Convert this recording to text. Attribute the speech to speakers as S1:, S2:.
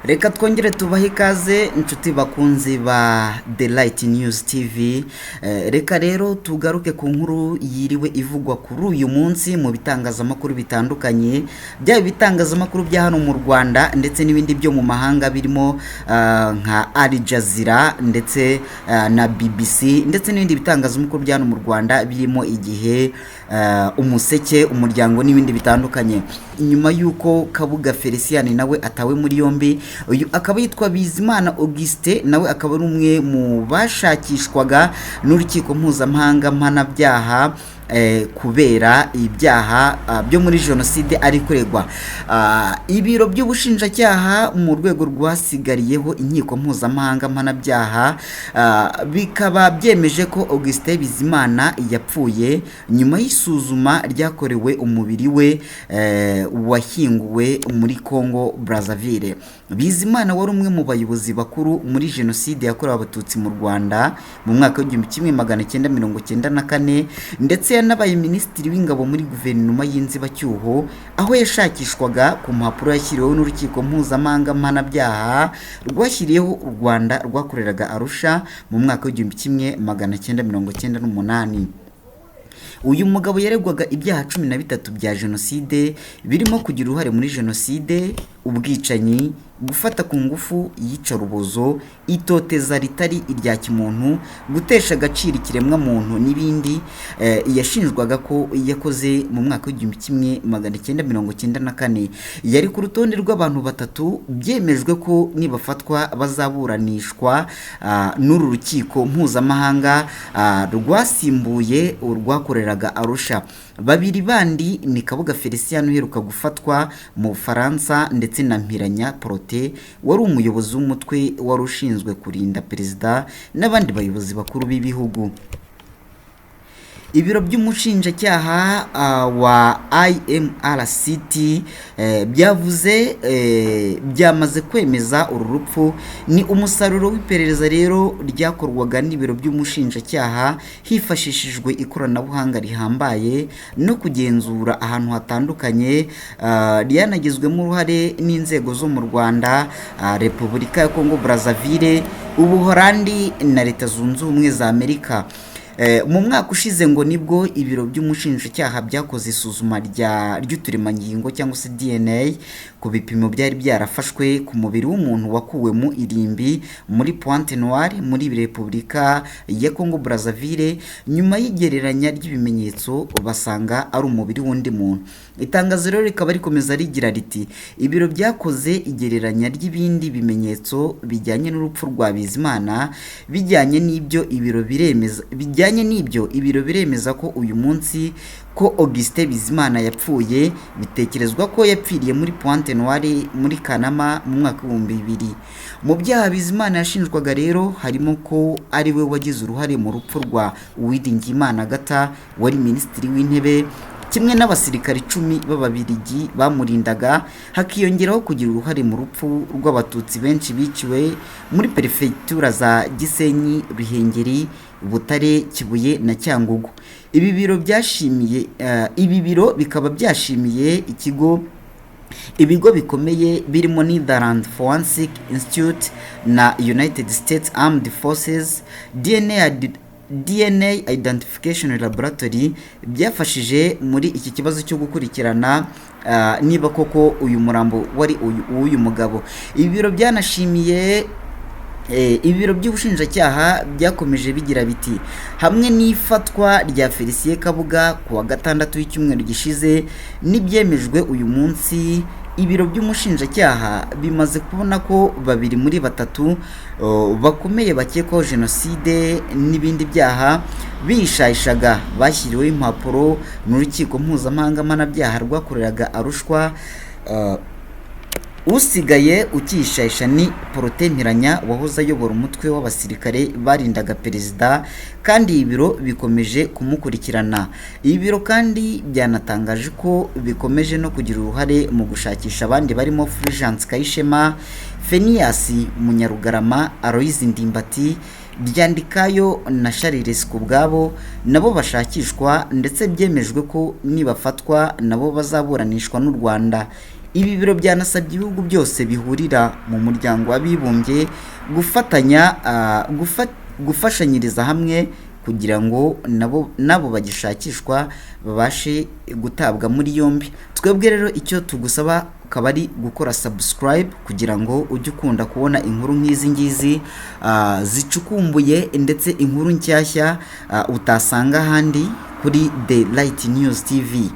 S1: Reka twongere tubahe ikaze, inshuti bakunzi ba The Light News TV. Reka rero tugaruke ku nkuru yiriwe ivugwa kuri uyu munsi mu bitangazamakuru bitandukanye, byaba ibitangazamakuru bya hano mu Rwanda ndetse n'ibindi byo mu mahanga birimo nka Al Jazeera ndetse na BBC ndetse n'ibindi bitangazamakuru bya hano mu Rwanda birimo Igihe, Umuseke, Umuryango n'ibindi bitandukanye. Nyuma y'uko Kabuga Felicien nawe atawe muri yombi, uyu akaba yitwa Bizimana Augustin, nawe akaba ari umwe mu bashakishwaga n'urukiko mpuzamahanga mpanabyaha kubera ibyaha byo muri jenoside ari kuregwa. Ibiro by'ubushinjacyaha mu rwego rwasigariyeho inkiko mpuzamahanga mpanabyaha bikaba byemeje ko Augustin Bizimana yapfuye nyuma y'isuzuma ryakorewe umubiri we washyinguwe muri Congo Brazzaville. Bizimana wari umwe mu bayobozi bakuru muri jenoside yakorewe Abatutsi mu Rwanda mu mwaka w'1994, ndetse yanabaye minisitiri w'ingabo muri guverinoma y'inzibacyuho, aho yashakishwaga ku mpapuro yashyiriweho n'urukiko mpuzamahanga mpanabyaha rwashyiriyeho u Rwanda rwakoreraga Arusha mu mwaka w'1998. Uyu mugabo yaregwaga ibyaha 13 bya jenoside birimo kugira uruhare muri jenoside, ubwicanyi, gufata ku ngufu, iyicarubozo, itoteza ritari irya kimuntu, gutesha agaciro ikiremwamuntu n'ibindi. Yashinjwaga ko yakoze mu mwaka w'1994. Yari ku rutonde rw'abantu batatu byemejwe ko nibafatwa bazaburanishwa n'uru rukiko mpuzamahanga rwasimbuye urwakoreraga Arusha. Babiri bandi ni Kabuga Felicien uheruka gufatwa mu Bufaransa ndetse na Mpiranya Protais wari umuyobozi w'umutwe wari ushinzwe kurinda perezida n'abandi bayobozi bakuru b'ibihugu. Ibiro by'umushinjacyaha wa IMRCT byavuze byamaze kwemeza uru rupfu. Ni umusaruro w'iperereza rero ryakorwaga n'ibiro by'umushinjacyaha hifashishijwe ikoranabuhanga rihambaye no kugenzura ahantu hatandukanye, ryanagizwemo uruhare n'inzego zo mu Rwanda, Repubulika ya Congo Brazzaville, Ubuholandi na Leta Zunze Ubumwe za Amerika. Mu mwaka ushize ngo nibwo ibiro by'umushinjacyaha byakoze isuzuma ry'uturemangingo cyangwa se DNA ku bipimo byari byarafashwe ku mubiri w'umuntu wakuwe mu irimbi muri Pointe Noire muri Repubulika ya Congo Brazzaville. Nyuma y'igereranya ry'ibimenyetso basanga ari umubiri w'undi muntu. Itangazo rero rikaba rikomeza rigira riti: "Ibiro byakoze igereranya ry'ibindi bimenyetso bijyanye n'urupfu rwa Bizimana. Bijyanye n'ibyo, ibiro biremeza ko uyu munsi ko Augustin Bizimana yapfuye. Bitekerezwa ko yapfiriye muri Pointe Noire muri Kanama mu mwaka w'2000." Mu byaha Bizimana yashinjwaga rero harimo ko ari we wagize uruhare mu rupfu rwa Uwiringiyimana Agatha wari minisitiri w'intebe, kimwe n'abasirikare 10 b'Ababiligi bamurindaga, hakiyongeraho kugira uruhare mu rupfu rw'Abatutsi benshi biciwe muri perefegitura za Gisenyi, Ruhengeri, Butare, Kibuye na Cyangugu. Ibi biro bikaba byashimiye ibigo bikomeye birimo Netherland Forensic Institute na United States Armed Forces DNA Identification Laboratory byafashije muri iki kibazo cyo gukurikirana niba koko uyu murambo wari uw'uyu mugabo. Ibi biro byanashimiye ibiro by'ubushinjacyaha byakomeje bigira biti: "Hamwe n'ifatwa rya Felicien Kabuga ku wa gatandatu w'icyumweru gishize n'ibyemejwe uyu munsi, ibiro by'umushinjacyaha bimaze kubona ko babiri muri batatu bakomeye bakekwaho jenoside n'ibindi byaha bishayishaga bashyiriweho impapuro n'urukiko mpuzamahanga mpanabyaha rwakoreraga Arusha. Usigaye ukishayisha ni Protais Mpiranya wahoze ayobora umutwe w'abasirikare barindaga perezida, kandi ibiro bikomeje kumukurikirana." Ibi biro kandi byanatangaje ko bikomeje no kugira uruhare mu gushakisha abandi barimo Fulgence Kayishema, Phénias Munyarugarama, Aloys Ndimbati, Ryandikayo na Charles Kubwabo, nabo bashakishwa, ndetse byemejwe ko nibafatwa nabo bazaburanishwa n'u Rwanda. Ibi biro byanasabye ibihugu byose bihurira mu Muryango w'Abibumbye gufatanya, gufashanyiriza hamwe kugira ngo nabo bagishakishwa babashe gutabwa muri yombi. Twebwe rero icyo tugusaba ukaba ari gukora subscribe kugira ngo ujye ukunda kubona inkuru nk'izi ngizi zicukumbuye, ndetse inkuru nshyashya utasanga ahandi kuri The Light News TV.